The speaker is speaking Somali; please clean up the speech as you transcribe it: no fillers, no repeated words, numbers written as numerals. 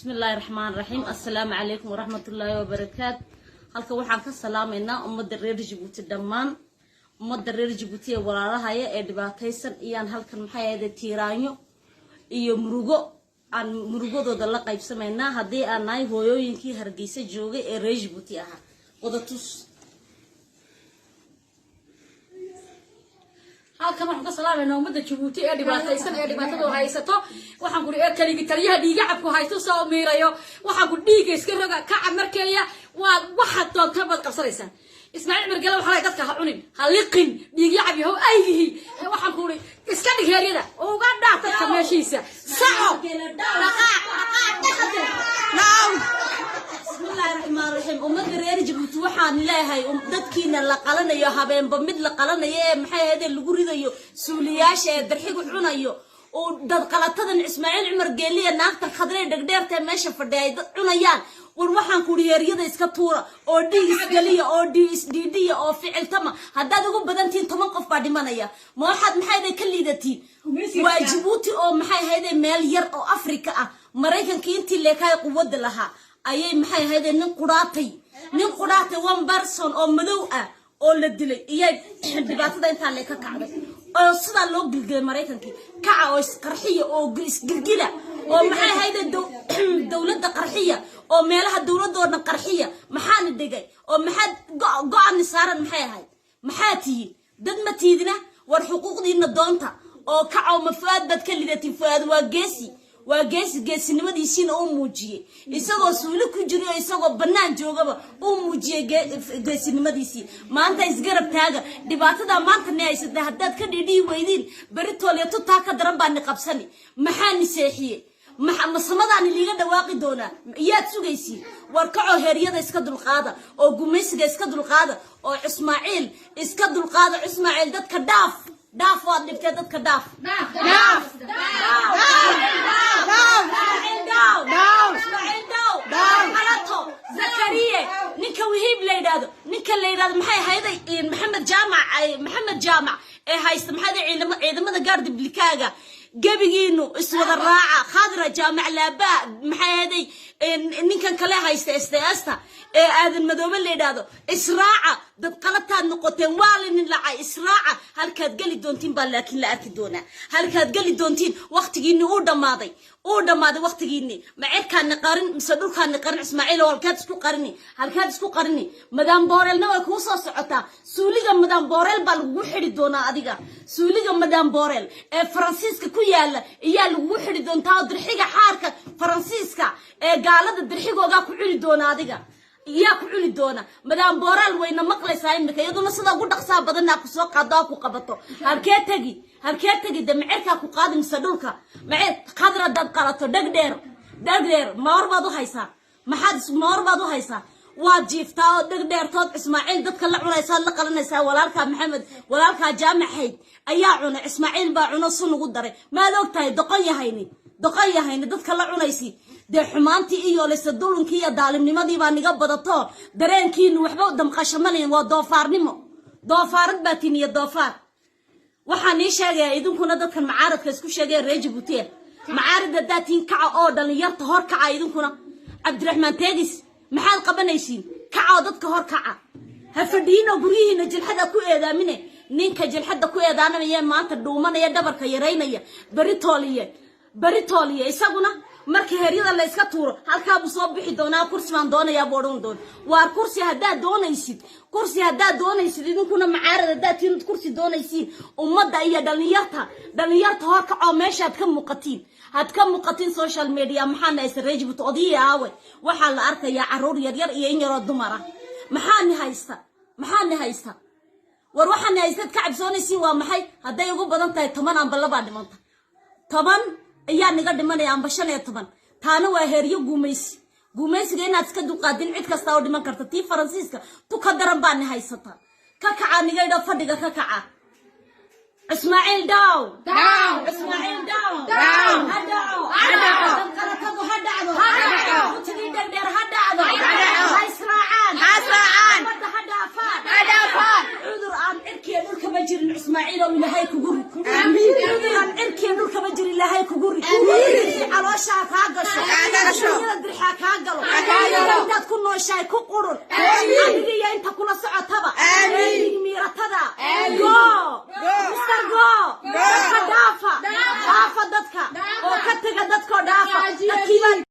Bismillaahi raxmaan raxiim. Assalaamu calaykum waraxmatullaahi wabarakaat. Halka waxaan ka salaamaynaa ummadda reer Jabuuti, dhammaan ummadda reer Jabuuti ee walaalahaya ee dhibaataysan iyaan halkan, maxay ahayde, tiiraanyo iyo murugo aan murugadooda la qaybsamaynaa, haddii aan nahay hooyooyinkii Hargeysa joogay ee reer Jabuuti ahaa. Wadatus. Halkan waxaan ka salaamaynaa ummadda Jabuuti ee dhibaataysan, ee dhibaatadu haysato. Waxaan kuri ee kaligi taliyaha dhiigacabku haysto soo miirayo. Waxaan ku dhiiga iska roga kaca markeeya. Waad waxaad doonta baad qabsanaysaan. Ismaaciil Margale waxaa lahay dadka ha cunin, ha liqin, dhiigyacab yahow aygihi. Waxaan ku uri iska dhig heeryada, uga dhaaf dadka meeshiisa, soco, dhaqaaq, dhaqaaq, dhaqate. Bismillaahi raxmaan raxiim. Ummadda reer Jabuuti waxaan leeyahay, dadkiina la qalanayo, habeenba mid la qalanayo ee, maxay ahayde, lagu ridayo suuliyaasha ee darxigu cunayo oo dad qalatadan Ismaaciil Cumar Geeliya, naagta Khadrey dhegdheerta meesha fadhiya ay dad cunayaan. War waxaan ku heeryada iska tuura oo dhiig isgeliya oo dhiig isdhiidhiya oo ficiltama. Haddaad ugu badantihiin 10 qof baa dhimanaya. Ma waxaad, maxay ahayde, ka liidatiin? Waa Jabuuti oo, maxay ahayde, meel yar oo Afrika ah. Maraykanka intii leekaay quwadda lahaa ayay, maxay ahayde, nin qudhaatay, one person oo madow ah oo la dilay iyay dhibaatada intaa lee ka kacday oo sidaa loo gilgilay Maraykankii. Kaca oo isqarxiya oo isgilgila oo, maxay ahayde, dowladda qarxiya oo meelaha dowladoo dhan qarxiya. Maxaana dhigay oo maxaad go-ani saaran? Maxay ahayd? Maxaa tihiin? Dad ma tiidina? War xuquuqdiina doonta oo kaca. Oo ma Fuaad baad ka lidatiin? Fuaad waa geesi, waa geesi. Geesinimadiisiina uu muujiyey isagoo suuli ku jiro, isagoo bannaan joogaba uu muujiyey geesinimadiisii. Maanta isgarab taaga. Dhibaatada maanta ni haysata haddaad ka dhidhihi weydiin, beritooliyo tutaa ka daran baa ni qabsani. Maxaa ni seexiyey? Masamadaani liiga dhawaaqi doonaa? Iyaad sugaysiin? War kacoo heeryada iska dulqaada oo gumaysiga iska dulqaada oo Ismaaciil iska dulqaada. Ismaaciil, dadka dhaaf, dhaaf, waad dhibtee, dadka dhaaf. Dhaaf, Ismaaciil dhaw. Qalato Zakariye, ninka Wihiib la yidhaahdo, ninka la yidhahdo, maxay ahayday, Maxamed Jaamac, Maxamed Jaamac ee haysta, maxay, ciidamada gaardi blikaaga, gebigiinu iswada raaca. Khadra Jaamac Laabaa, maxay ahayday, ninkan kale haysta sta ee Aadan Madoobe la yidhaahdo, israaca. Dad qalataad noqoteen, waa linin lacay, israaca. Halkaad geli doontiin baa laakiin la arki doonaa. Halkaad geli doontiin, waqtigiini uu dhammaaday, uu dhammaaday waqtigiini. Ma cirkaani qarin mise dhulkaani qarin? Ismaaciil, halkaad isku qarini? Halkaad isku qarini? Madam Boreelna way kuu soo socotaa. Suuliga Madam Boreel baa lagugu xidhi doonaa adiga. Suuliga Madam Boreel ee Faransiiska ku yaala iyaa lagugu xidhi doontaa, oo dirxiga xaarka Faransiiska ee gaalada dirxigoogaa ku cuni doona adiga, yaa ku cuni doona. Madam Boreel wayna maqlaysaa imika, iyaduna sida ugu dhaqsaa badanaa ku soo qaado ku qabato. Halkee tegi? Halkee tegi? De macerkaa ku qaadi mise dhulka macer? Khadra dad qalato, dhegdheer, dhegdheer, moor baad u haysaa. Maxaad moor baad u haysaa? Waad jiiftaa oo dhegdheertood Ismaaciil dadka la cunaysaa, la qalanaysaa. Walaalkaa Maxamed, walaalkaa Jaamac Hayd ayaa cunay. Ismaaciil baa cuno, sun ugu daray. Maad og tahay? Doqon yahayni, doqon yahayni, dadka la cunaysi. Dee xumaantii iyo lise dulunkii iyo daalimnimadii baa niga badato. Dareenkiinu waxba damqasho ma lihin. Waa doofaarnimo, doofaarad baa tin iyo doofaar. Waxaan ii sheegayaa idinkuna, dadkan macaaradka isku sheegaya reer Jabuutiya, macaarid haddaa tiin, kaca oo dhalinyarta hor kaca. Idinkuna, Cabdiraxmaan Teegis, maxaad qabanaysiin? Kaca oo dadka hor kaca. Ha fadhiinoo guryihiina jilxada ku eedaamine. Ninka jilxada ku eedaanamaya maanta dhuumanaya, dhabarka yaraynaya, beri tooliye, beri tooliye, isaguna marka heeryada la iska tuuro halkaabuu soo bixi doonaa. Kursi baan doonayaa buu odhan doona. Waar kursi haddaad doonaysid, kursi haddaad doonaysid, idinkuna macaarad haddaad tihiin, kursi doonaysiin, ummadda iyo dhalinyarta, dhalinyarta hor kacoo meeshaad ka muuqatiin, had ka muuqatiin social media. Maxaana haysta reer Jabuuti? Odiyii aawe? Waxaa la arkayaa caruur yaryar iyo in yaroo dumar ah. Maxaani haysta? Maxaani haysta? War waxaani haystaad ka cabsoonaysiin waa maxay? Hadday ugu badan tahay 10 amba labaa dhimanta, 10 ayaa niga dhimanaya amba 15. Taana waa heeryo guumaysi. Guumaysiga inaad iska dulqaadin, cid kasta oo dhiman karta. Tii Faransiiska tu ka daran baani haysata. Ka kaca niga idho, fadhiga ka kaca. Ismaaciil down, Ismaaciil down. Ha dhaco danqaratadu, ha dhacdo. Kutigii dhegdheer ha dhacdo. Ha israacaan, Ha israacaan. Ummadda ha dhaafaan, Ha dhaafaan. Cudur aan cirkiya dhulkama jirin, Ismaaciil oo Ilaahay kugu rid. Cudur aan cirkiya dhulkama jirin Ilaahay kugu rid. Calooshaa kaa gasho. Kaa gasho. Adduunyada. nooshahay ku qurun, adiga iyo inta kula socotaba, ee miiratada.